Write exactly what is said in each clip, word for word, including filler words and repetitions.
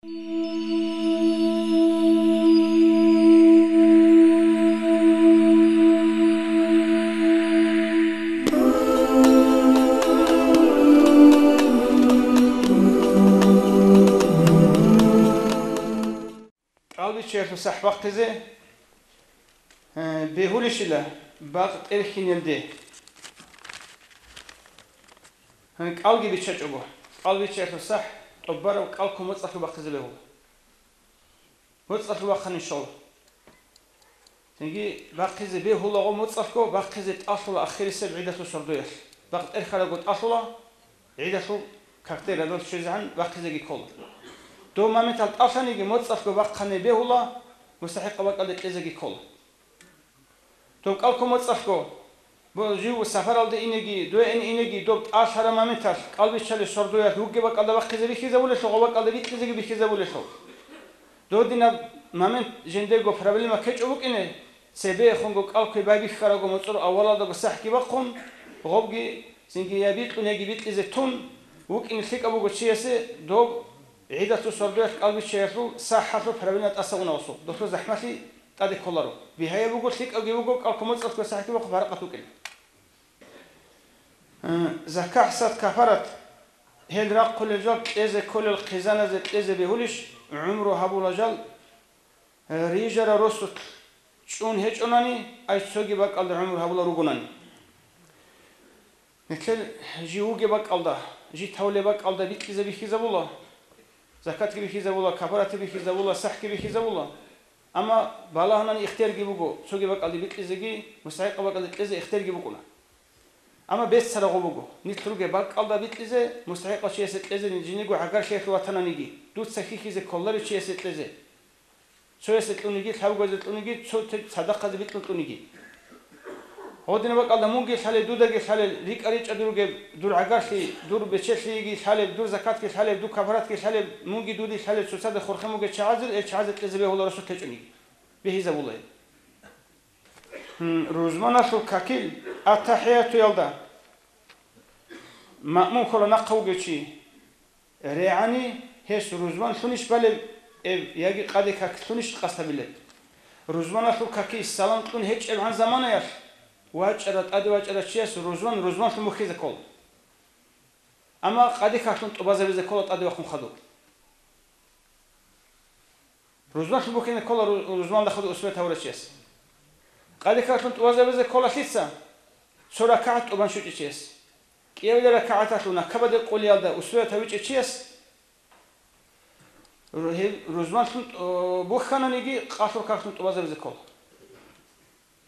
КӀалбиччаялъул сахӀ бахъизе, э, бегьулищила бакъ тӀерхьинелде? Гьанже кӀалги биччачӀого, кӀалбиччаялъул сахӀ тӀубараб кӀал ккун моцӀалъув бахъизе бегьула. МоцӀалъув бахъани щола. Цинги бахъизе бегьулаго моцӀалъго, бахъизе тӀалъула ахирисеб гӀидалъул сордоялъ. Бакъ тӀерхьарабго тӀалъула, гӀидалъул какде радал щвезегӀан бахъизеги ккола. Дов моменталъ тӀалъаниги моцӀалъго бахъани бегьула, мустахӀикъаб бакӀалде кьезеги ккола. Доб кӀал ккун моцӀалъго, бо-, жив сапаралде инеги, дугӀине инеги, доб тӀалъараб моменталъ кӀалбиччалеб сордоялъ вугеб бакӀалда бахъизе бихьизабулелъул, гъоб бакӀалда бикьизеги бихьизабулелъул. Додинаб момент жиндего проблема ккечӀо букӀине, цебехунго кӀал кквей байбихьарабго моцӀрол авалалдаго сахӀги бахъун, гъобги цинги я бикьун, яги бикьизе тун, вукӀине лъикӀаб буго чиясе доб гӀидалъул сордоялъ кӀалбиччаялъул сахӀалъул проблема тӀаса уна гъосул, досул захӀмалъи тӀаде кколаро. Бигьаяб буго, лъикӀабги буго, кӀал ккун моцӀалъго сахӀги бахъун паракъат букӀин. Э, закагьсат кафарат, гьел рахъулел жал кьезе кколел хъизаназе кьезе бегьулищ, гӀумру гьабула жал, э, рижарал росулъ чӀун гьечӀонани, ай цоги бакӀалда гӀумру гьабула ругонани? Нилъер жив вугеб бакӀалда, жив тавлеб бакӀалда бикьизе бихьизабула, закатги бихьизабула, кафаратги бихьизабула, сахӀги бихьизабула. Амма балагьунани ихтиярги буго, цоги бакӀалде бикьизеги, мустахӀикъаб бакӀалде кьезе ихтиярги букӀуна. Амма беццараб гъо буго, нилъ ругеб бакӀалда бикьизе, мустахӀикъав чиясе кьезе жиндирго гӀагарлъиялъул ватананиги, дуца хьихьизе кколарев чиясе кьезе. Цоясе кьуниги, лъабгоязе кьуниги, цо те цадахъазе бикьун кьуниги. Гьодинаб бакӀалда мунги лъалел, дудаги лъалел, рикӀа-ричӀчӀаду ругеб дур гӀагарлъи, дур бечелъиги лъалеб, дур закатги лъалеб, дур кафаратги лъалеб, мунги дуди лъалел цоцазда хурхен бугел чагӀазул, гьел чагӀазе кьезе бегьула росулъ гьечӀониги. Бихьизабула гьеб. Гьм, рузманалъул какил аттахӀиятуялда маъмум ккола нахъа вугев чи. РегӀани гьес рузман лъунищ балеб эб яги къаде как лъунищ къасд гьабилеб? Рузманалъул каки салам кьун гьечӀебгӀан заманаялъ вачӀара, тӀаде вачӀара чияс рузман рузманлъун бухьизе ккола. Амма къаде каклъун тӀубазабизе ккола тӀаде вахъун хадуб. Рузманлъун бухьизе ккола ру-, рузманлда хадуб усвет гьавурав чияс. Къаде каклъун тӀубазабизе ккола лъица? Цо ракагӀат тӀубан щучӀев чияс. КӀиабилеб ракагӀаталъул накабаде къулиялда усвет гьавичӀев чияс ру-, гьеб рузманлъун, о, бухьананиги къалъул каклъун тӀубазабизе ккола.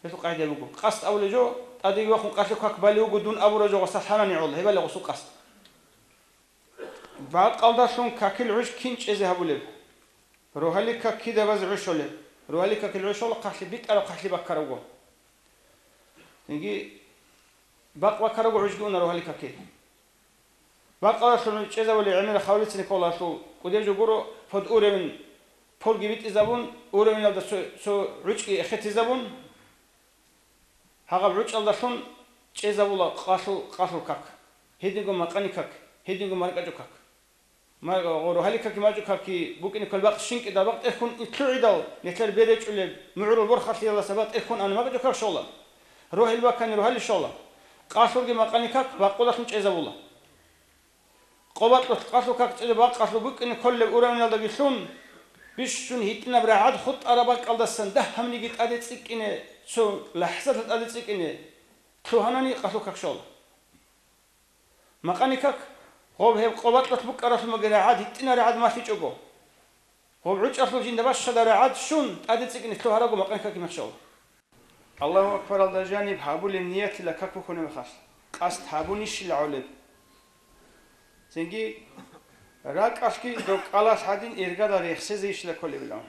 Гьелъул къагӀида буго, къасд абулеб жо, тӀадеги вахъун къалъул как балев вуго дун абураб жо гъоса лъанани гӀола, гьебали гъосул къасд. Бакъалдалъун какил гӀуж кин чӀезе гьабулеб? Рогьалил как кида базе гӀуж щолеб? Рогьалил какил гӀуж щола хъахӀлъи битӀараб, хъахӀлъи баккарабго. Цинги бакъ баккарабго гӀужги уна рогьалил какил. Бакъалдалъун чӀезабулеб гӀемераб хавлицин кколалъул кӀудеб жо гуро, под уровень, полги битӀизабун, уровеналда цо, цо гӀучӀги эхетизабун, гьагъаб гӀучӀалдалъун чӀезабула къалъул, къалъул как, гьединго макъани как, гьединго маркӀачӀул как. Ма-, гъо-, рогьалил каки маркӀачӀул каки букӀине кколеб бакъ щинкӀидал бакъ тӀерхьун лъугӀидал, нилъер беречӀулеб, мугӀрул борхалъиялдаса бакъ тӀерхьун ана маркӀачӀул как щола. Рогьил бакани рогьалил щола. Къалъулги макъани как бакъулалъун чӀезабула. Къо бакьулъ къалъул как чӀезе бакъалъул букӀине кколеб уровеналдаги лъун, бищун гьитӀинаб рагӀад хутӀараб бакӀалдасан дагь гьабниги тӀаде цӀикӀкӀине, цо лахӀзаталъ тӀаде цӀикӀкӀине лъугьанани къалъул как щола. Макъани как, гъоб гьеб къо бакьулъ букӀаралъумаги рагӀад, гьитӀина рагӀад малъичӀого. Гъоб гӀучӀалъул жинда бащада рагӀад щун, тӀаде цӀикӀкӀине лъугьарабго макъани как мехшала. Аллагьу акбаралда жаниб гьабулеб ниятила как бухьунеб мехалъ, къасд гьабунищила гӀолеб? Цинги ракӀалъги доб кӀалалъ гьадин иргадал рехсезейищила кколебилан.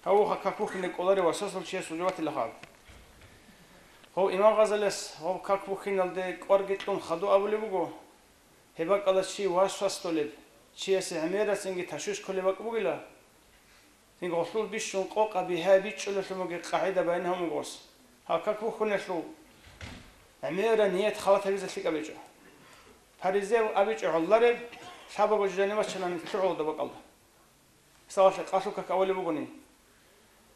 Гьавуха как бухьине кӀоларев васасул чияс вужубатила хаб. Гьав имам Гъазалияс гьав как бухьиналде кӀварги кьун хадув абулеб буго, гьеб бакӀалда чи васвас толеб, чиясе гӀемерасенги ташвиш кколеб бакӀ бугила. Цинги гъолъул бищун къокъа бигьа бичӀчӀулелъун бугеб къагӀида баян гьабун гъос. Гьав как бухьунелъул гӀемераб ният халат гьабизе лъикӀаб гьечӀо. Паризеяв абичӀо гӀолареб, лъабабго жаниб бачанани лъугӀулда бакӀалда. Къалъул как авулеб бугони,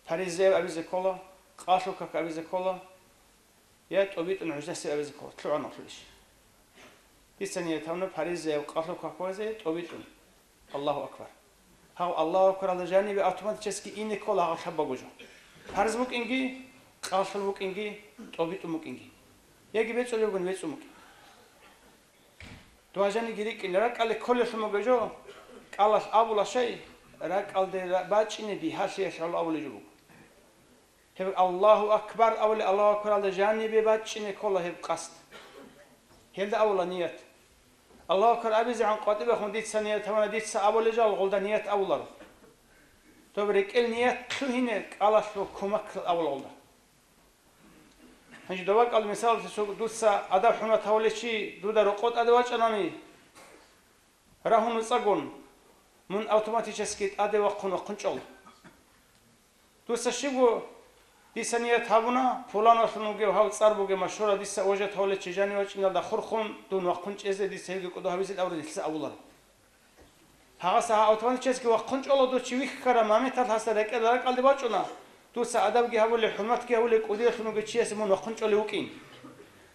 паризаяб абизе ккола, къалъул как абизе ккола, я тӀобитӀун гӀуждасеб абизе ккола, лъугӀанахъулищ. Дица ният гьабуна паризаяб къалъул как базе тӀобитӀун. Аллагьу акбар. Гьав Аллагьу акбаралда жанибе автоматически ине ккола гьагъаб лъабабго жо. Парз букӀинги, къалъул букӀинги, тӀобитӀун букӀинги. Яги бецӀулеб бугони бецӀун букӀин. Дугьа жаниги рикӀкӀин, ракӀалде кколелъун буго жо, кӀалалъ абула щай, ракӀалде ра-, бачӀине бигьалъиялъ гӀоло абулеб жо буго. Гьеб Аллагьу акбар абулеб, Аллагьу акбаралда жанибе бачӀине ккола гьеб къасд. Гьелда абула ният. Аллагьу акбар абизегӀан къватӀибехун дица ният гьабуна, дица абулеб жо гъолда ният абуларо. Доб рекӀел ният лъугьине кӀалалъул кумак абула гъолда. Гьанже дова кӀал мисалалъе цо дуца адаб-хӀурмат гьавулев чи дуда рокъо тӀаде вачӀанани, рагьун вуцӀагун, мун автоматически тӀаде вахъун вахъун чӀола. Дуца щибго дица ният гьабуна, пуланалъун вугев гьав цӀар бугеб машгьурав дица уважат гьавулев чи жанив вачӀиналда хурхун дун вахъун чӀезе дица гьевги кӀодо гьавизел абураб нилъеца абуларо. Гьагъаса гьа автоматически вахъун чӀола, дов чи вихьараб моменталъ гьасда рекӀел ракӀалде бачӀуна. Дуца адабги гьабулеб, хӀурматги гьабулеб, кӀудиялъун вугев чиясе мун вахъун чӀолев вукӀин.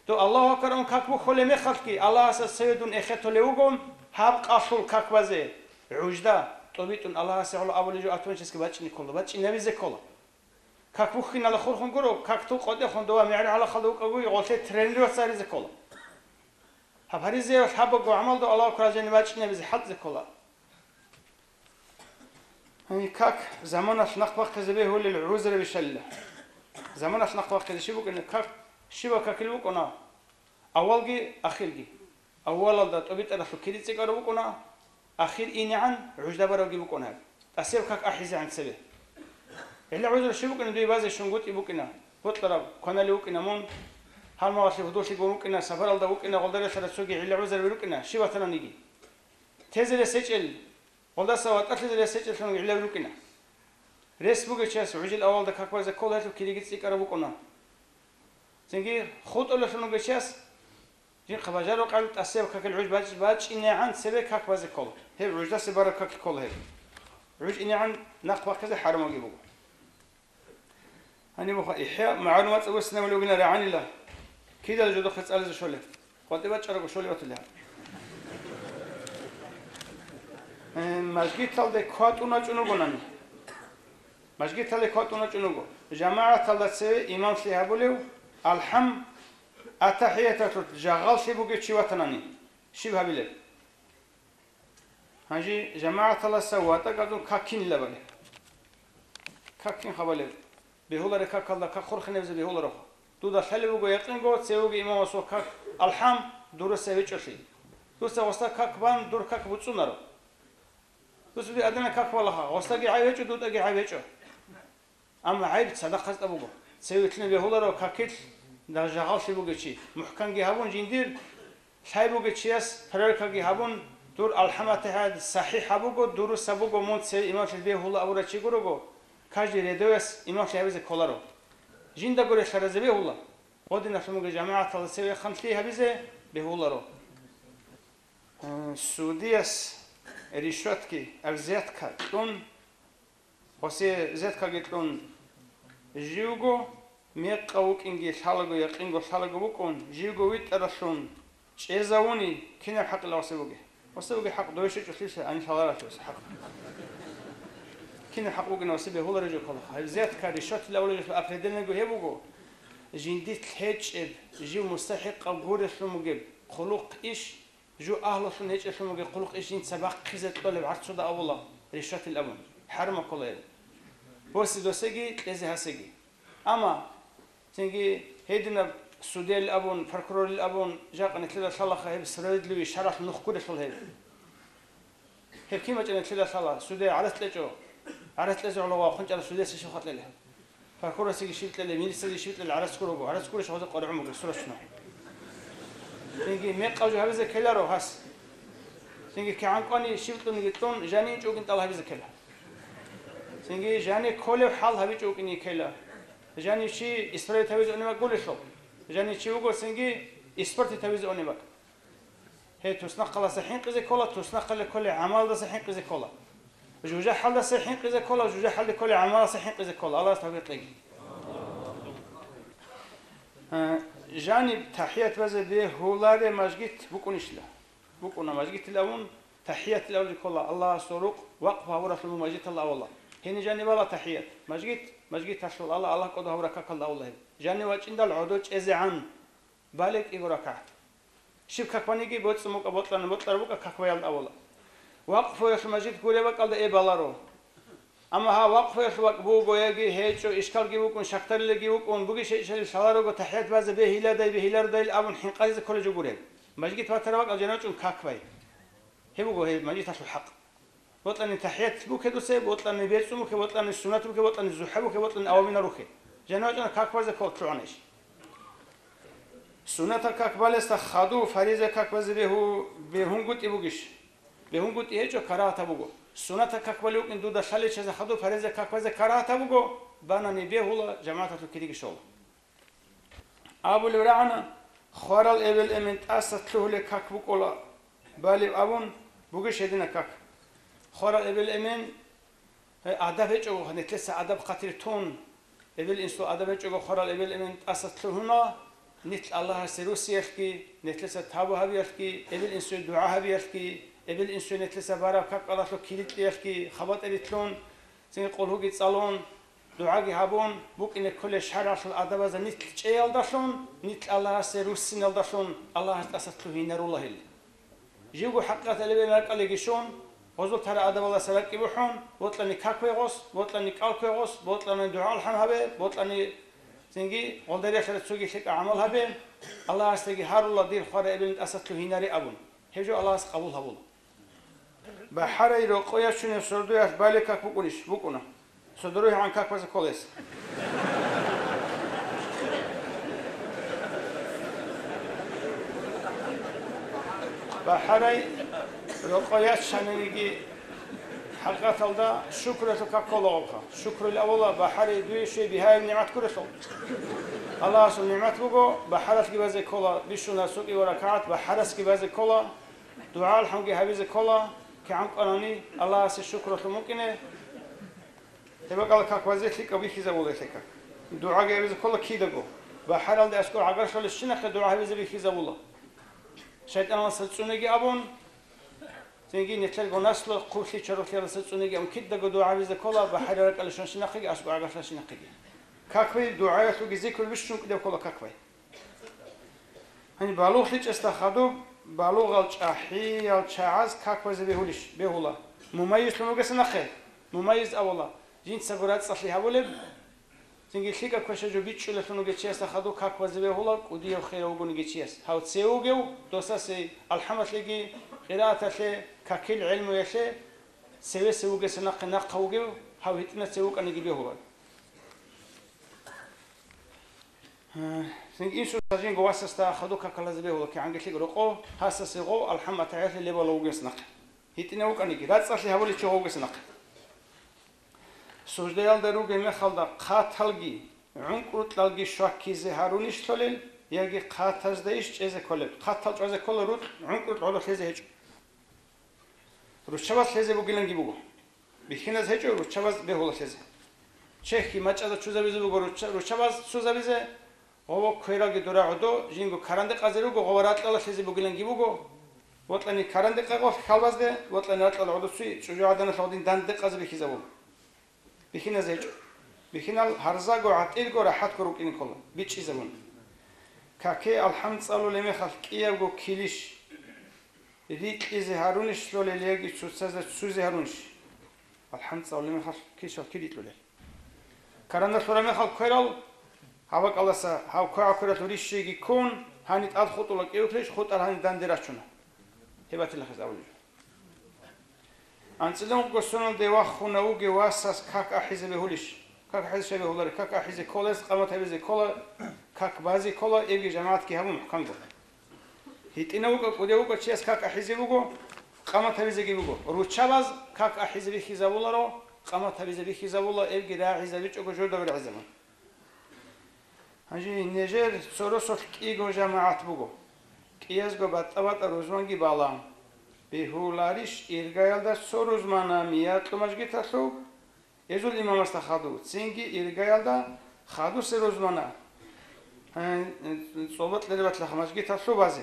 Дов Аллагьу акбар абун как бухьулеб мехалъги, Аллагьасда цеве дун эхетулев вуго гьаб къалъул как базе, гӀужда, тӀобитӀун Аллагьасе гӀоло абулеб жо автоматически бачӀине ккола, бачӀинабизе ккола. Как бухьинала хурхун гуро, как ту къотӀехун дова мегӀер гьалахалда вукӀагуги гъолъе тренироваться гьаризе ккола. Гьаб гьаризе лъабабго гӀамалда Аллагьу акбар жанибе бачӀинабизе хӀалтӀизе ккола. Гьаниб как заманалъ нахъ бахъизе бегьулел гӀузраби щалила. Заманалъ нахъ бахъизе щиб букӀина? Как, щибаб какил букӀуна? Авалги, ахирги. Авалалда тӀобитӀаралъул кири цӀикӀкӀараб букӀуна, ахир инегӀан гӀужда барабги букӀуна гьаб. ТӀасеб как ахӀизегӀан цебе. ГӀилла гӀузру щиб букӀина, дуе базе щунгутӀи букӀина, бокьараб кваналев вукӀина мун, гьалмагъалъе гьудуллъи гун вукӀина, сапаралда вукӀина, гъолдарелъара цоги гӀилла гӀузраби рукӀина, щиб батананиги. Тезе рес гьечӀел, гъолдаса ватӀалъизе рес гьечӀеллъун гӀиллаби рукӀина. Рес бугев чияс гӀужил авалда как базе ккола, гьелъул кириги цӀикӀкӀараб букӀуна. Цинги хутӀулелъун вугев чияс жинхъа бажарухъан тӀасеб какил гӀуж бач-, бачӀинегӀан цебе как базе ккола. Гьеб гӀуждасе бараб как ккола гьеб. ГӀуж инегӀан нахъ бахъизе хӀарамабги буго. Гьаниб буха, ИхӀя магӀлумат цӀабуссинабулев вугилан рагӀанила. Кидал жодухъе цӀализе щолеб? КъватӀибе бачӀарабго щолеб батулеб. Э, мажгиталде кватӀун вачӀун вугонани. Мажгиталде кватӀун вачӀун вуго. ЖамагӀаталда цеве имамлъи гьабулев, алхӀам, атахӀияталъулъ жагъаллъи бугев чи ватанани, щиб гьабилеб? Гьанже жамагӀаталаса ватӀа гьадун какинила балеб. Какин хабалеб. Бегьуларе какалда как хурхинабизе бегьулароха. Дуда лъалеб буго якъинго, цевеги имамасул как, алхӀам, дуруса гьечӀолъи. Дуца гъоса как бан, дур как буцӀунаро. Дуца дуе адина как балаха, гъосаги гӀайб гьечӀо, дутӀаги гӀайб гьечӀо. Амма гӀайб цадахъ гьазда буго. Цеве вилълъине бегьуларо какилъ, дагь жагъаллъи бугев чи. МухӀканги гьабун жиндир, лъай бугев чияс проверкаги гьабун, дур алхӀаматихӀад сахӀихӀаб буго, дуруса буго, мун цеве имамлъи бегьула абурав чи гурого, каждый рядовяс имамлъи гьабизе кколаро. Жиндаго релълъаразе бегьула. Гъодиналъун бугеб жамагӀаталда цеве ханлъи гьабизе бегьуларо. Э, судияс решётки, взятка кьун, гъосе взяткаги кьун, живго мекъав вукӀинги лъалаго, якъинго лъалаго вукӀун, живго витӀаралъун чӀезавуни, кинаб хӀакъила гъосе бугеб? Гъосе бугеб хӀакъ дове щвечӀолъиса, гьаниб лъаларалъуса хӀакъ. Кинаб хӀакъ бугин гъосе бегьулареб жо ккола. Гьеб взятка, решётила абулеб жо определенныйго гьеб буго. Жиндилъ гьечӀеб, жив мустахӀикъав гурелъун бугеб хъулухъ иш, жо агьлулъун гьечӀелъун бугеб хъулухъ иш жинца бахъизе кьолеб гӀарцуда абула, решатил абун, хӀарма ккола гьеб. Босе досеги, кьезе гьасеги. Амма цинги гьединаб судел абун, прокурорил абун, жакъа нилъеда лъалаха гьеб справедливый шаргӀалъ нух гурелъул гьеб. Гьеб кин бачӀана нилъеда лъала, суде гӀарац кьечӀо, гӀарац кьезе гӀоло вахъун чӀара судеса щиб хатӀ кьела? Прокурорасеги щиб кьела, милицияги щиб кьела, гӀарац гуро, гӀарац гурищ гьаза къваригӀун буго, срочно. Цинги мекъав жо гьабизе ккеларо гьас. Цинги кигӀан кӀвани щиб кьуниги кьун, жанив чӀугин тӀал гьабизе ккела. Цинги жанив кколев хӀал гьабичӀо вукӀине ккела. Жанив чи исправить гьавизе унеб гулелъул. Жанив чи вуго цинги испортить гьавизе унеб. Гьей, туснахъалдаса хӀинкъизе ккола, туснахъалде кколей гӀамалдаса хӀинкъизе ккола. ЖужахӀалдаса хӀинкъизе ккола, жужахӀалде кколел гӀамалалдаса хӀинкъизе ккола. Аллагьас тавфикъ кьеги. Э, жаниб тахӀият базе бегьулареб мажгит букӀунищила? БукӀуна мажгитил абун, тахӀиятил абулеб ккола, Аллагьасул рукъ вакъфу гьабуралъул мажгиталда авала. Гьениб жаниб ала тахӀият. Мажгит, мажгиталъул ала Аллагь кӀодо гьабураб какалда авала гьеб. Жанив вачӀиндал гӀодов чӀезегӀан балеб кӀиго ракагӀат. Щиб как баниги, боцӀи букӀа, бокьани бокьараб букӀа, как баялда авала. Вакъфуялъул мажгит гуреб бакӀалда эб баларо. Амма гьа, вакъфуялъул бакӀ буго яги гьечӀо, ишкалги букӀун, шакдарилги букӀун, бугищ гьечӀелги лъаларого, тахӀият базе бегьиладай, бегьилародайил абун хӀинкъаризе кколеб жо гуреб. Мажгит батараб бакӀалда жанив вачӀун как бай. Гьеб буго гьеб мажгиталъул хӀакъ. Бокьани тахӀият бухье дуца, бокьани бецӀун бухье, бокьани суннат бухье, бокьани зухӀа бухье, бокьани аваминал рухье. Жанив вачӀун как базе ккола лъугӀанищ? Суннатал как балесда хадув фариза как базе бегьу-, бегьунгутӀи бугищ? БегьунгутӀи гьечӀо, карагьатаб буго. Суннатал как балев вукӀин дуда лъалел чиясда хадув фариза как базе карагьатаб буго, банани бегьула, жамагӀаталъул кириги щола. Абулеб рагӀана, хварал эбел-эмен тӀаса лъугьулеб как букӀула, балеб абун бугищ гьединаб как? Хварал эбел-эмен, гье, адаб гьечӀого, нилъеца адаб-хъатир тун, эбел-инсул адаб гьечӀого, хварал эбел-эмен тӀаса лъугьуна, нилъ Аллагьасе руссиялъги, нилъеца тавбу гьабиялъги, эбел-инсуе дугӀа гьабиялъги, эбел-инсуе нилъеца бараб какалалъул киликьиялъги, хабатӀаби лъун, цинги къулгьуги цӀалун, дугӀаги гьабун, букӀине кколел шаргӀалъул адабазда нилъ чӀеялдалъун, нилъ Аллагьасе руссиналдалъун, Аллагьас тӀаса лъугьинарула гьел. Живго хӀакъикъаталда эбел ракӀалдеги щун, гъозул тарал адабалдаса ракӀги бухӀун, бокьани как бе гъос, бокьани кӀал ккве гъос, бокьани дугӀа-алхӀам гьабе, бокьани цинги гъолдариял цоги лъикӀаб гӀамал гьабе, Аллагьасдаги гьарула дир хварал эбел-эмен тӀаса лъугьинаре абун. Гьеб жо Аллагьас къабул гьабула. БахӀарай рокъой ячунеб сордоялъ балеб как букӀунищ? БукӀуна. Сордо рухӀан как базе кколес. БахӀарай рокъой ячаниги хӀакъикъаталда шукруялъул как ккола гъобха. Шукру авала, бахӀарай дуе щвей бигьаяб нигӀмат гурелъул. Аллагьасул нигӀмат буго, бахӀаралъги базе ккола, бищун сукӀи ва ракагӀат бахӀарасги базе ккола, дугӀа-алхӀамги гьабизе ккола, кигӀан кӀванани Аллагьасе шукрулъун букӀине. Гьеб бакӀалда как базе лъикӀаб бихьизабула гьелъ как. ДугӀаги гьабизе ккола кидаго. БахӀаралде аскӀор гӀагарлъулебщинахъе дугӀа гьабизе бихьизабула. ШайтӀаналдаса цӀунеги абун, цинги нилъерго наслу хъублъи чорхолъиялдаса цӀунеги абун кидаго дугӀа гьабизе ккола, бахӀарал ракӀалде щванщинахъеги аскӀор гӀагарлъанщинахъеги. Как бай, дугӀаялъулги зикру бищун кӀудеб ккола как бай. Гьаниб балугълъичӀесда хадуб, балугъал чӀахӀиял чагӀаз как базе бегьулищ? Бегьула. Мумайизлъун вугесда нахъе. Мумайиз авала, жинцаго рацӀцӀалъи гьабулеб, цинги лъикӀаб квешаб жо бичӀчӀулевлъун вугев чиясда хадуб как базе бегьула, кӀудияв хирав вугониги чияс. Гьав цеве вугев, досасе алхӀамалъеги, къирааталъе, какил гӀелмуялъе, цевесев вугесда нахъе нахъа вугев, гьав гьитӀинав цеве вукӀаниги бегьула. Цинги инсуца жинго васасда хадуб как лъазе бегьула кигӀанги лъикӀ рокъов, гьасасе гъов алхӀам-атахӀиялъе лебала вугес нахъе. ГьитӀинав вукӀаниги, рацӀцӀалъи гьабулев чи гъов вугес нахъе. Суждаялда ругеб мехалда хъаталги гӀункӀрутӀалги щвакизе гьарунищ лъолел, яги хъатаздайищ чӀезе кколеб? Хъатал чӀвазе ккола рукъ, гӀункӀрутӀ гӀодов лъезе гьечӀо. Руччабаз лъезе бугиланги буго. Бихьиназ гьечӀо, руччабаз бегьула лъезе. Чехьги мачӀазда чузабизе буго ручча-, руччабаз чузабизе, гъова квералги дора гӀодо, жинго карандекъазе руго, гъова ракьалда лъезе бугиланги буго. Бокьани карандекъа гъов хьалбазде, бокьани ракьалда гӀодо цуй, чӀужугӀаданалъ гъодин дандекъазе бихьизабула. Бихьиназ гьечӀо. Бихьинал гьарзаго, гӀатӀирго, рахӀатго рукӀине ккола, бичӀчӀизабун. Каке алхӀам цӀалулеб мехалъ кӀиябго килищ рикьизе гьарунищ лъолел яги цоцазда цузе гьарунищ? АлхӀам цӀалулеб мехалъ кишал кири кьулел. Каранда лъураб мехалъ кверал, гьаб бакӀалдаса гьав квегӀаб квералъул рищиги ккун, гьаниб тӀад хутӀула кӀиявухълъищ, хутӀар гьаниб данде рачуна. Гьеб батилахъес абулеб жо. АнцӀила ункъго соналде вахуна вугев васас как ахӀизе бегьулищ? Как ахӀизе щай бегьулари? Как ахӀизе ккола, гьес къамат гьабизе ккола, как базе ккола, эбги жамагӀатги гьабун мухӀканго. ГьитӀинав вукӀа, кӀудияв вукӀа чияс как ахӀизе буго, къамат гьабизеги буго. Руччабаз как ахӀизе бихьизабуларо, къамат гьабизе бихьизабула, эбги рагӀизабичӀого журдаго рагӀизабун. Гьанже нижер цо росулъ кӀиго жамагӀат буго. КӀиязго батӀа-батӀа рузманги бала. Бегьуларищ иргаялда цо рузмана миякьу мажгиталъуб, эзул имамасда хаду, цинги иргаялда хадусел рузмана, э, цӀоба кьербалъа мажгиталъуб базе?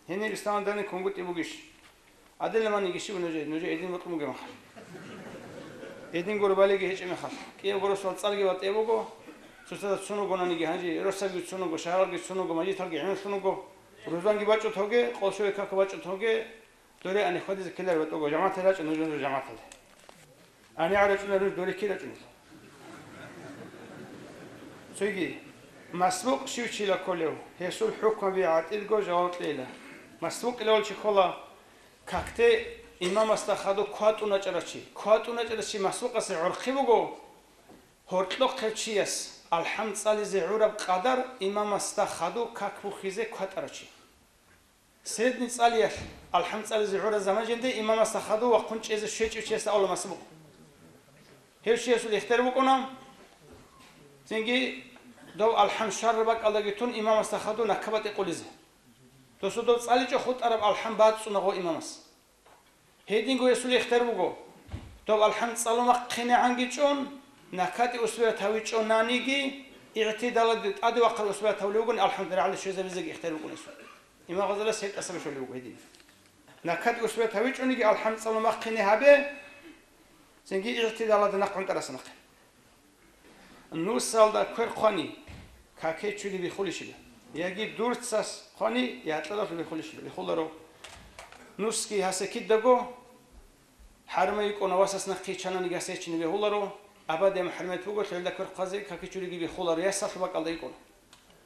Гьениб исламалда данде кунгутӀи бугищ? Гьадинаб маниги щиб нужее, нужее гьедин бокьун бугеб мехалъ? Гьедин гурбалиги гьечӀеб мехалъ. КӀиябго росулал цӀарги батӀияб буго, цоцазда цун вугонаниги, гьанже росаби цун вуго, шагьаралги цун вуго, мажгиталги гӀемерлъун вуго, рузманги бачӀун тоге, къолшоги какги бачӀун тоге, доре ани хвадизе ккелареб батӀуго, жамагӀаталде рачӀа нуж, нуж жамагӀаталде. Ани гӀарачӀуна руж дорихьи рачӀунел. Цоги, масбукъ щив чила кколев, гьесул хӀукмаби гӀатӀирго жаваб кьейила. Масбукъ илавал чи ккола, какде имамасда хадуб кватӀун вачӀарав чи. КватӀун вачӀарав чи масбукъасе гӀорхъи буго, гьоркьохъев чияс алхӀам цӀализе гӀураб къадар имамасда хадуб как бухьизе кватӀарав чи. Средний цӀалиялъ, алхӀам цӀализе гӀураб заман жинде имамасда хадув вахъун чӀезе щвечӀев чиясда авла масбукъ. Гьев чиясул ихтияр букӀуна, цинги дов алхӀам щвараб бакӀалдаги тун имамасда хадув накабатӀи къулизе. Досул дов цӀаличӀо хутӀараб алхӀам бацӀцӀуна гъо имамас. Гьединго гьесул ихтияр буго, дов алхӀам цӀалун вахъинегӀанги чӀун, накатӀи усбират гьавичӀонаниги, игӀтидалалде тӀаде вахъараб усбират гьавулев вугони, алхӀамдулиллагь, рагӀалде щвезабизеги ихтияр букӀуна гьесул. Имам Гъазалияс гьеб тӀасабищ гьолеб буго гьедин. НакатӀи усбират гьавичӀониги алхӀам цӀалун вахъине гьабе, цинги игӀтидалалда нахъ гӀунтӀараса нахъе. Нусалда квер хъвани, каке чури бихулищила, яги дурцас хъвани, якьалалъур бихулищила, бихуларо. Нусги гьасе кидаго хӀарма йикӀуна, васас нахъе чананиги гьасе чине бегьуларо, абадияб хӀурмат буго, гьелда квер хъвазе каке чуриги бихуларо, ясалъул бакӀалда йикӀуна.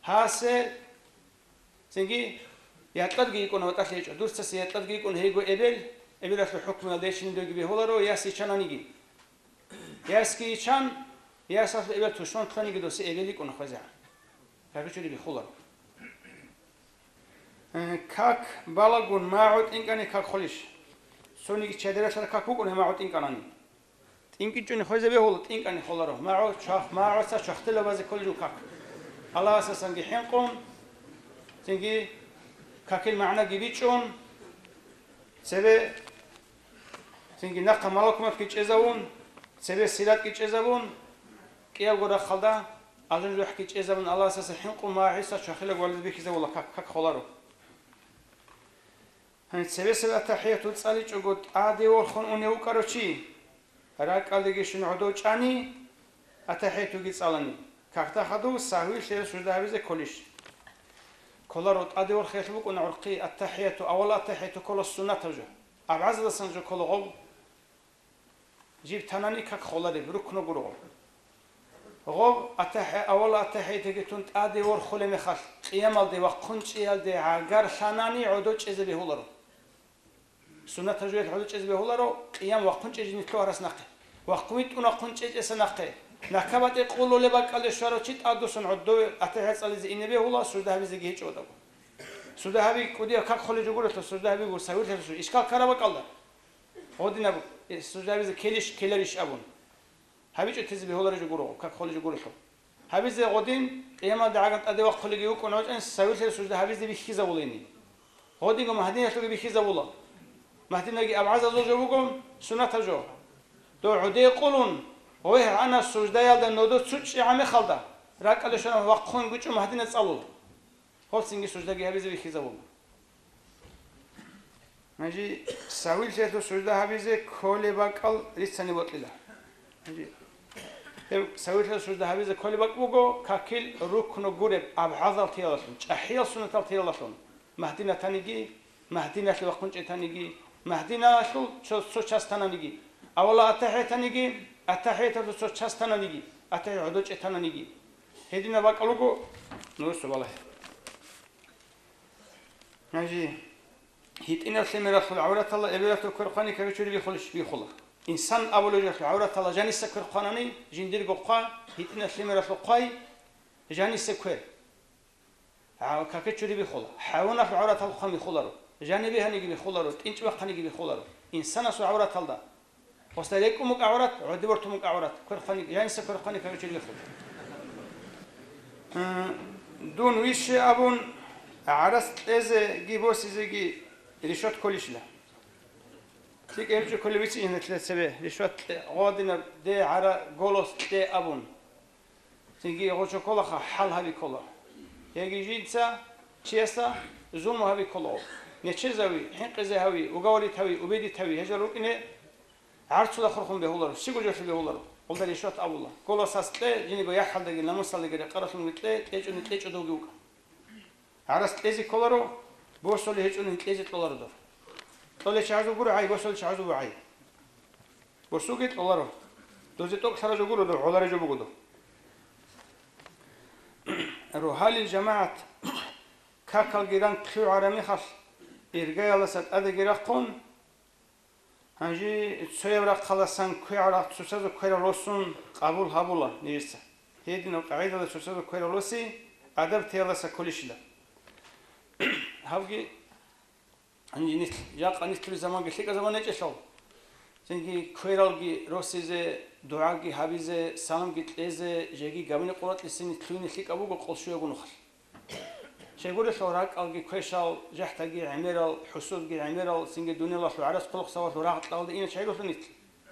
Гьасе Цинги якьадги йикӀуна, ватӀалъи гьечӀо. Дурцасе якьадги йикӀуна, гьейго эбел, эбелалъул хӀукмуялда гьечинин доги бегьуларо, яс йичананиги. Ясги йичан, ясалъул эбел тушман лъаниги досе эбел йикӀуна хвезегӀан. Каке чури бихуларо. Э, как балагун магӀу тӀинкӀани как холищ? Цониги чадиралъара как букӀуна магӀу тӀинкӀанани. ТӀинкӀичӀони хвезе бегьула, тӀинкӀани холаро. МагӀу чвах-, магӀуца чвахтила базе кколел как. Аллагьасасанги хӀинкъун, цинги какил магӀнаги бичӀчӀун, цебе цинги нахъа малакуматги чӀезавун, цебе сиратги чӀезавун, кӀиябго рахъалда алжан-жухӀги чӀезабун, Аллагьасаса хӀинкъун магӀуца чвахила гвализе бихьизавула как, как холаро. Гьаниб цебесеб аттахӀияту цӀаличӀого тӀаде ворхун унев вукӀарав чи, ракӀалдеги щун гӀодов чӀани, аттахӀиятуги цӀалани, какда хадув сагьвилъе сужда гьабизе кколищ? Кколаро, тӀаде ворхиялъ букӀуна гӀурхъи аттахӀияту, авал аттахӀияту ккола суннатаб жо. АбгӀазадасан жо ккола гъов. Жиб танани как холареб, рукну гургъу. Гъоб атахӀи-, авал атахӀиятиги тун тӀаде ворхулеб мехалъ, къиямалде вахъун чӀеялде гӀагарлъанани гӀодов чӀезе бегьуларо. Суннатаб жоялъ гӀодов чӀезе бегьуларо, къиям вахъун чӀезе нилъ гьарас нахъе. Вахъун витӀун вахъун чӀечӀеса нахъе. НакабатӀе къулулеб бакӀалде щварав чи тӀадвуссун гӀодов атахӀият цӀализе ине бегьула, сужда гьабизеги гьечӀо гьадабго. Сужда гьаби кӀудияб как холеб жо гурелъул, сужда гьаби гур савилъарасул ишкал ккараб бакӀалда. Гъодинаб, э, сужда гьабизе ккелищ, ккеларищ абун. ГьабичӀо тезе бегьулареб жо гуро, как холеб жо гурелъул. Гьабизе гъодин, къиямалда гӀаган тӀаде вахъулеги вукӀун гьечӀин, савилъе сужда гьабизе бихьизавулени. Гъодинго Магьдиналъуги бихьизавула. Магьдинаги абгӀазазул жо буго, суннатаб жо. Дов гӀодее къулун, гъой гьана суждаялда нодо цучӀчӀи гӀамехалда, ракӀалде щвана вахъун гучӀун Магьдина цӀалула. Гъолцинги суждаги гьабизе бихьизабула. Гьанже савилъиялъул сужда гьабизе кколеб бакӀал рицани бокьила. Гьанже гьеб савилъиялъул сужда гьабизе кколеб бакӀ буго, какил рукну гуреб абгӀазал тиялалъун, чӀахӀиял суннатал тиялалъун, Магьдина таниги, Магьдиналъе вахъун чӀетаниги, Магьдиналъул цо, цо час тананиги, авала аттахӀиятаниги, аттахӀияталъул цо час тананиги, аттахӀият гӀодов чӀетананиги. Гьединаб бакӀал руго, нур субалахӀ. Гьанже гьитӀинаб лъимералъул гӀавраталда эбелалъул квер хъвани каке чури бихулищ? Бихула. Инсан абулеб жоялъул гӀавраталда жаниса квер хъванани, жиндирго хъва, гьитӀинаб лъимералъул хъвай, жаниса квер. А, каке чури бихула. ХӀайваналъул гӀавраталда хъван бихуларо. Жанибе гьаниги бихуларо, тӀинчӀ бахъаниги бихуларо. Инсанасул гӀавраталда. Гъосда рекӀун букӀа гӀаврат, гӀодиб бортун букӀа гӀаврат, квер хъвани, жаниса квер хъвани каке чури бихула. М, дун вище абун, гӀарац кьезеги босизеги решетка кколищила? ЛъикӀаб гьечӀо кколеб бицин гьенилъ цебе, ришват кье, гъодинаб де гьара голос кье абун. Цинги гъочо кколаха, хӀал гьаби ккола. Яги жинца чиясда зулму гьаби ккола. Нечезави, хӀинкъизе гьави, уговорить гьави, убедить гьави, гьежал рукӀине гӀарцула хурхун бегьуларо, щиго жоялъе бегьуларо. Гъолда ришват абула. Голос гьас кье, жиниго яхӀалдаги, намусалдаги рекъаралъунги кье, кьечӀони кьечӀо довги вукӀа. Гьарас кьезе кколаро, босулеб гьечӀони кьезе кьоларо дов. Кьолел чагӀазул гуро гӀай, босулел чагӀазул гуро гӀай. Босуге кьоларо. Дозе тӀокӀлъараб жо гуро дов, гӀолареб жо буго дов. Рогьалил жамагӀат какалги ранг лъугӀараб мехалъ, иргаялдаса тӀадеги рахъун, гьанже цояб рахъалдасан квегӀараб цоцазул кверал росун къабул гьабула нижеца. Гьединаб къагӀидалда цоцазул кверал роси адаб теялдаса кколищила. Гьабги, гьанже нилъ, жакъа нилъер заманги лъикӀаб заман гьечӀелъул, цинги квералги росизе, дугӀаги гьабизе, саламги кьезе, жеги габине къуратӀлъизе нилъ лъугьине лъикӀаб буго къолъ щуягун нухалъ. Щайгурелъул ракӀалги квешал, жахӀдаги гӀемерал, хӀусудги гӀемерал, цинги дуниялалъул гӀарац-хъулухъ сабаблъун рагъ кьалде ине чагӀи ролъул нилъ.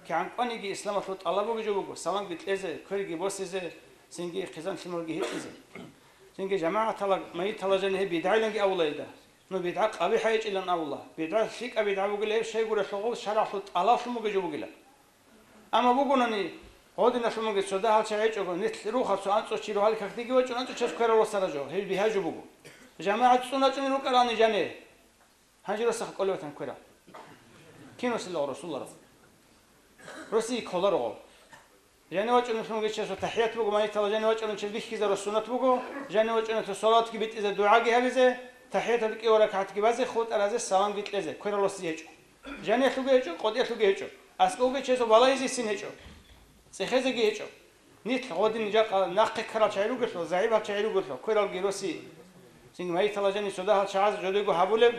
КигӀан кӀваниги исламалъул тӀалаб бугеб жо буго, саламги кьезе, кверги босизе, цинги хъизан-лъималги гьитӀизе. Цинги жамагӀаталда, майиталда жаниб гьеб бидгӀайиланги абула гьелда. Ну, бидгӀа къабихӀ гьечӀилан абула. БидгӀа лъикӀаб бидгӀа бугила гьеб, щайгурелъул гъол шаргӀалъул тӀалаблъун бугеб жо бугила. Амма бугони, гъодиналъумаги цо дагьал чагӀи гьечӀого, нилъ руха цо анцӀго чи рогьалил какдеги вачӀун анцӀго чияс кверал росараб жо, гьеб бигьа жо буго. ЖамагӀат цӀун рачӀунел рукӀарални жаниб. Гьанже росаха кӀолев ватан кверал. Кин росилал росуларав? Росие кколаро гъол. Жанив вачӀунелъун гьечиясул тахӀият буго, майиталда жанив вачӀунев чияс бихьизарун суннат буго, жанив вачӀунелъул салаватги битӀизе, дугӀаги гьабизе, тахӀияталда кӀиго ракагӀатги базе, хутӀаразе, саламги кьезе, кверал росизе гьечӀо. Жаниялъулги гьечӀо, къотӀиялъулги гьечӀо. АскӀовги чиясул балагьизе син гьечӀо. ЦӀехезеги гьечӀо. Нилъ гъодин жакъа нахъе ккарал чагӀи ругелъул, загӀипал чагӀи ругелъул, квералги роси. Цинги майиталда жанив цо дагьал чагӀаз жодего гьабулеб,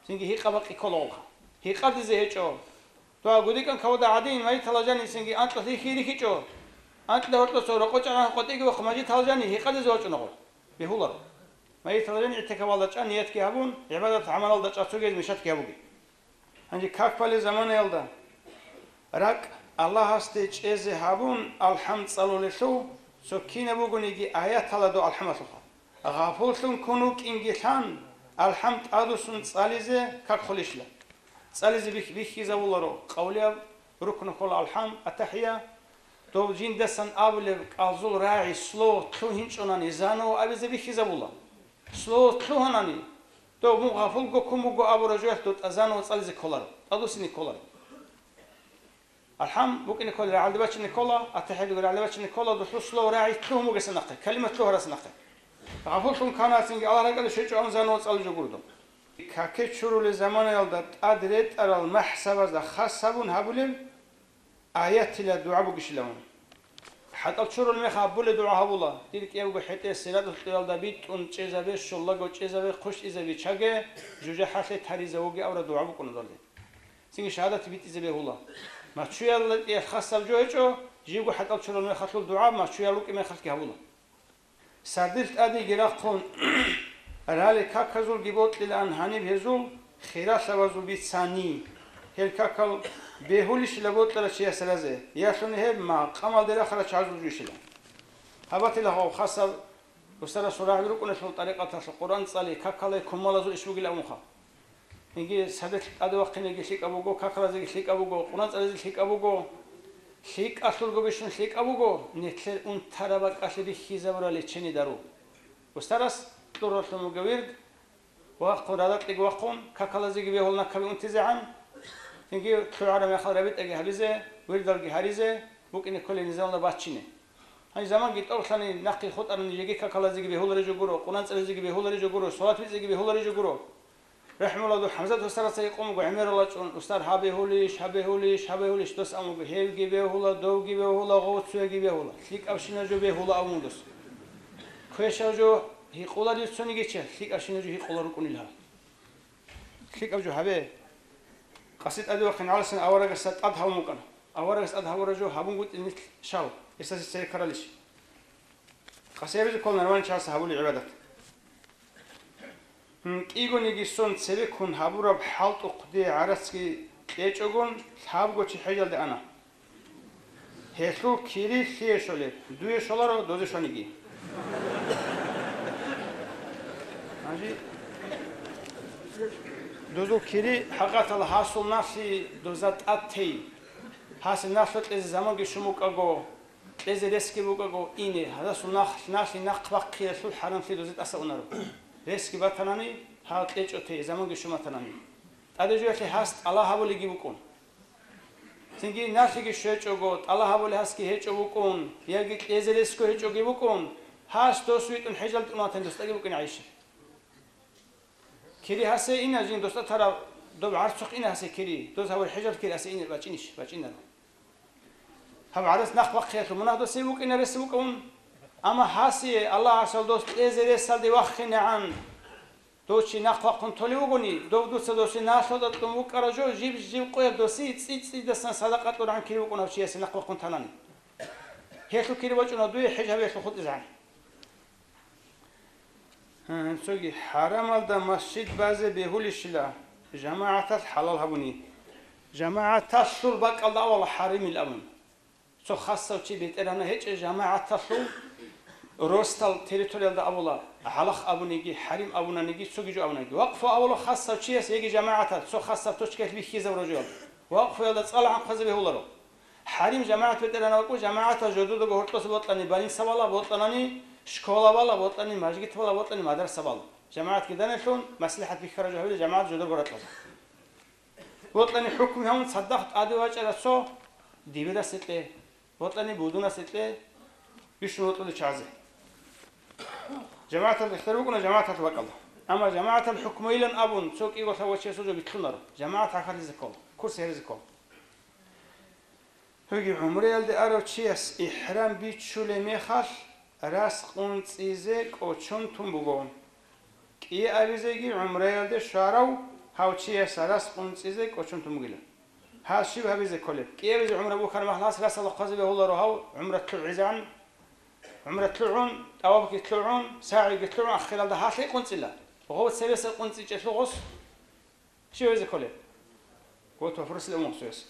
цинги гьикъа-бакъи ккола гъолха. Гьикъадизе гьечӀо. Дова гудикӀан кавада гӀадин, майиталда жанив цинги анкьалъ рихьи-рихьичӀо. Анкьалъ гьоркьоса рокъов чӀаран къотӀиги вахъун мажгиталда жанив гьикъадизе вачӀуна гъол. Бегьуларо. Майиталда жанив гӀитикафалда чӀа, ниятги гьабун, гӀибадат-гӀамалалда чӀа, цогияз мишатги гьабуге. Гьанже как балел заманаялда ракӀ Аллагьасде чӀезе гьабун, алхӀам цӀалулелъул, цо кинаб бугониги аяталда дов алхӀамалъулха. Гъапуллъун ккун вукӀинги лъан, алхӀам тӀадвуссун цӀализе как холищила. ЦӀализе бих-, бихьизабуларо къавлияб, рукну ккола алхӀам, атахӀия. Дов жиндасан абулеб кӀалзул рагӀи слово лъугьинчӀунани заново абизе бихьизабула. Слово лъугьанани, дов мун гъапулго ккун буго абураб жоялъ дов тӀа заново цӀализе кколаро, тӀадвуссине кколаро. АлхӀам букӀине ккола, рагӀалде бачине ккола, атахӀиялдего рагӀалде бачине ккола, дулъул слово рагӀи лъугьун бугесда нахъе, калимат лъугьарасда нахъе. Гъапуллъун кканалъинги Аллагь ракӀалде щвечӀо абун заново цӀалулеб жо гуро дов. Каке чурулел заманаялда тӀад ретӀарал махӀсабазда хас гьабун гьабулеб аятила дугӀа бугищилан. ХӀатӀал чурулеб мехалъ абулеб дугӀа гьабула: «Дир кӀиябго хӀетӀе сираталъ тӀуялда битӀун чӀезабе, щолаго чӀезабе, хъущтӀизабиччаге, жужахӀалъе таризавуге», – абураб дугӀа букӀуна дов. Цинги шагьадат битӀизе бегьула. Мачуялда кӀиялъ хасаб жо гьечӀо, живго хӀатӀал чурулеб мехалъул дугӀа мачуял рукӀи мехалъги гьабула. Сардилъ тӀадеги рахъун, ралел каказулги бокьилаан гьаниб гьезул хиралъабазул бицани. Гьел какал бегьулищила бокьарав чияс разе, ялъуни гьеб макъамалде рахарал чагӀазул жойищила. Гьабатила гьав хасаб устарасул рагӀи рукӀунелъул тӀарикъаталъ Къуръан цӀали, какалай кумалазул иш бугилан абунха. Инги сардилъ тӀаде вахъинеги лъикӀаб буго, какалазеги лъикӀаб буго, Къуръан цӀализе лъикӀаб буго, лъикӀалъулго бищун лъикӀаб буго, нилъер унтараб бакӀалъе бихьизабураб лечение дару. Устарас кьуралъун буго вирд, вахъун, радакьиги вахъун, какалазеги бегьула накаби унтизегӀан, цинги лъугӀараб мехалъ рабитӀаги гьабизе, вирдалги гьаризе, букӀине кколеб низамалда бачине. Гьанже заманги тӀорлъани нахъе хутӀарани жеги какалазеги бегьулареб жо гуро, Къуръан цӀализеги бегьулареб жо гуро, салават бицӀиги бегьулареб жо гуро. РахӀмулагьу ХӀамзат устарасда гьикъун буго гӀемерал вачӀун, устар, гьаб бегьулищ, гьаб бегьулищ, гьаб бегьулищ, дос абун буго, гьебги бегьула, довги бегьула, гъов цояги бегьула. ЛъикӀабщинаб жо бегьула абун буго дос. Квешаб жо гьикъуларев цониги чи, лъикӀабщинаб жо гьикъула рукӀунел гьаб. ЛъикӀаб жо гьабе. Къаси тӀаде вахъин гӀаласан аварагасда тӀад гьабун букӀана. Аварагас тӀад гьабураб жо гьабунгутӀи нилъ щал, гьесасе цере ккаралищ? Къаси гьабизе ккола нормальный чияс гьабулеб гӀибадат. Гьм, кӀигониги сон цебеккун гьабураб хӀалтӀухъ дие гӀарацги КьечӀогун лъабго чи хӀежалде ана. Гьелъул кири лъие щолеб? Дуе щоларо, дозе щваниги. Гьанже дозул кири хӀакъатал гьасул налъи доза тӀад тей. Гьасе налъа кьезе заманги щун букӀаго, кьезе ресги букӀаго ине, гьасул нах-, налъи нахъ бахъиялъул хӀарамлъи дозе тӀаса унаро. Ресги батанани, гьал кьечӀо тей, заманги щун батанани. ТӀаде жоялъе гьас тӀала гьабулеги букӀун. Цинги налъиги щвечӀого, тӀала гьабулей гьасги гьечӀо букӀун, яги кьезе ресго гьечӀоги букӀун, гьас дос витӀун хӀежалде тӀун ватани дос тӀаги букӀин гӀайищ. Кири гьасе ина жин дос тӀатараб, доб гӀарцухъ ина гьасе кири, дос гьабур хӀежал кири гьасе ина бачӀинищ? БачӀинаро. Гьаб гӀарац нахъ бахъиялъул мунагь досе букӀина рес букӀун. Амма гьасие Аллагь гьасал дос кьезе ресалде ваххинегӀан, дов чи нахъ вахъун толев вугони, дов дуца досе налъуда кьун вукӀара жо, жиб-жиб къояб досе цӀи-цӀидасан садакъа кьургӀан кири букӀун гьав чиясе нахъ вахъун танани. Гьелъул кири бачӀуна дуе хӀеж гьабиялъул хутӀизегӀан. Гьанцоги хӀарамалда масжид базе бегьулищила, жамагӀаталъ хӀалал гьабуни. ЖамагӀаталъул бакӀалда авала хӀаримил абун. Цо хасав чи бетӀергьана гьечӀеб жамагӀаталъул росдал территориялда абула, гӀалахъ абуниги, хӀарим абунаниги, цоги жо абунаниги. Вакъфу авала хасав чияс яги жамагӀаталъ цо хасаб точкаялъ бихьизабура жоялда. Вакъфуялда цӀалгӀан хъвазе бегьуларо. ХӀарим жамагӀат бетӀергьана вакӀу, жамагӀатал жододаго гьоркьоса бокьани больница бала, бокьанани школа бала, бокьани мажгит бала, бокьани мадраса бала. ЖамагӀатги данелъун, маслихӀат бихьара жо гьабила жамагӀат жодорго ракьаза. Бокьани хӀукму гьавун цадахъ тӀаде вачӀара цо дибирасе кье, бокьани будунасе кье, бищун вокьуде чагӀазе. ЖамагӀатал ихтияр букӀуна жамагӀатал бакӀалда. Амма жамагӀатал хӀукмуйилан абун, цо кӀиго лъабго чиясул жо бихьунаро. ЖамагӀат гӀахьаллъизе ккола, курс гьаризе ккола. Гьуги гӀумраялде арав чияс ихӀрам биччулеб мехалъ, рас къунцӀизе кӀочон тун буго. КӀиабизеги гӀумраялде щварав гьав чияс рас къунцӀизе кӀочон тун бугила. Гьас щиб гьабизе кколеб? КӀиабизе гӀумра бухьараб мехалъ гьас расалда хъвазе бегьуларо гьав гӀумра лъугӀизегӀан, гӀумра лъугӀун, тӀавафги лъугӀун, сагӀиги лъугӀун, ахиралда гьалъие къунцӀила. Гъов цебесеб къунцӀичӀелъул гъос. Щив гьезе кколеб? Вот вопрос для умусуес.